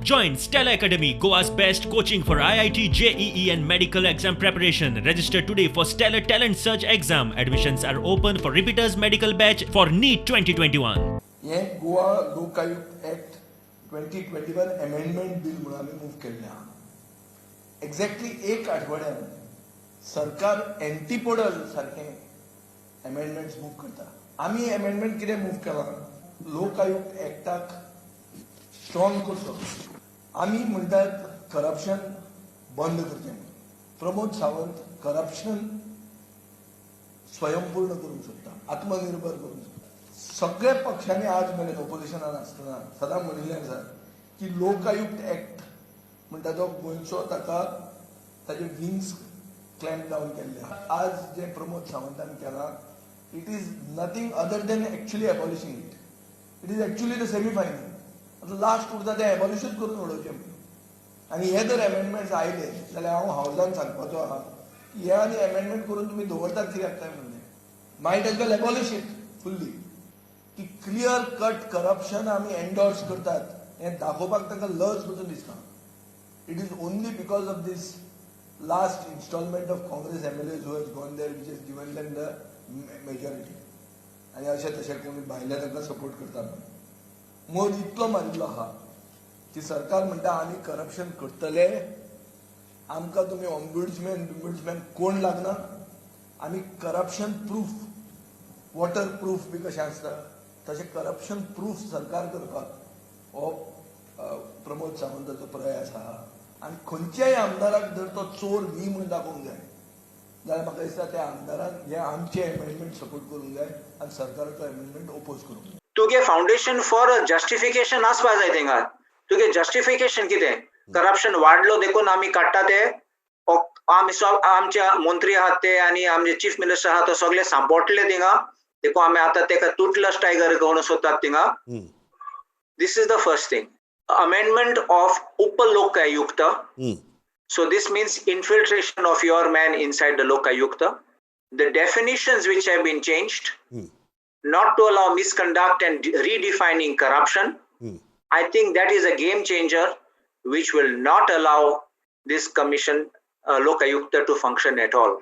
Join Stella Academy, Goa's best coaching for IIT, JEE and medical exam preparation. Register today for Stellar Talent Search exam. Admissions are open for repeaters medical batch for NEET 2021. हें Goa Lokayukta act 2021 amendment bill म्हणून आमी move केल्लें आहा. Exactly एक आठवड्यान सरकार antipodal सारकें एमेंडमेंट्स move करता. आमी एमेंडमेंट कितें मूव केलां? लोकायुक्त एक्टाक स्ट्रॉंग करचो. आमी म्हणटात करप्शन बंद करचें. प्रमोद सावंत करप्शन स्वयंपूर्ण करूंक सोदता, आत्मनिर्भर करूंक सोदता. सगळ्या पक्षांनी आज मेरेन ओपोजिशनान आसतना सदां म्हणिल्लें आसा की लोकायुक्त एक्ट म्हणटा तो गोंयचो, ताका ताजे विंग्स क्लॅम्प डावन केल्ले आहा. आज जे प्रमोद सावंतान केलां, it is nothing other than actually abolishing it. It is actually the semi final. आतां लास्ट उरता तें एबॉलिशूच करून उडोवचें म्हणून. आनी हे जर एमेंडमेंट्स आयले जाल्यार हांव हावजान सांगपाचो आहा की हे आनी एमेंडमेंट करून तुमी दवरतात कित्याक काय म्हणलें. Might as well abolish it fully, की क्लियर कट करप्शन आमी एन्डोर्स करतात हें दाखोवपाक तांकां लज पसून दिसना. It is only because of this last installment of Congress MLAs who has gone there which has given them the majority. आनी अशें तशें कोणी भायले तांकां सपोर्ट करता म्हणून मद इतलो मारिल्लो आहा की सरकार म्हणटा आमी करप्शन करतले, आमकां तुमी ऑम्बुड्समॅन बिम्बुड्समॅन कोण लागना, आमी करप्शन प्रूफ, वॉटर प्रूफ बी कशें आसता तशें करप्शन प्रूफ सरकार करपाक हो प्रमोद सावंताचो प्रयास आहा. आनी खंयच्याय आमदाराक जर तो चोर न्ही म्हूण दाखोवंक जाय जाल्यार म्हाका दिसता त्या आमदारान हे आमचे एमेंडमेंट सपोर्ट करूंक जाय आनी सरकाराचो एमेंडमेंट ओपोज करूंक जाय. तुगे फाउंडेशन फॉर जस्टिफिकेशन आसपा जाय थिंगा. तुगे जस्टिफिकेशन कितें? करप्शन वाडलो देखून आमी काडटा ते, आमी आमचे मंत्री आहात ते आनी आमचे चीफ मिनिस्टर आहा तो सगळे सांपोटले थिंगा, देखून आमी आतां तेका तुटलस टायगर करून सोदतात थिंगा. This is the first thing. Amendment of Up Lokayukta. So this means infiltration of your man inside the Lokayukta. The definitions which have been changed, not to allow misconduct and redefining corruption. I think that is a game changer which will not allow this commission, Lokayukta, to function at all.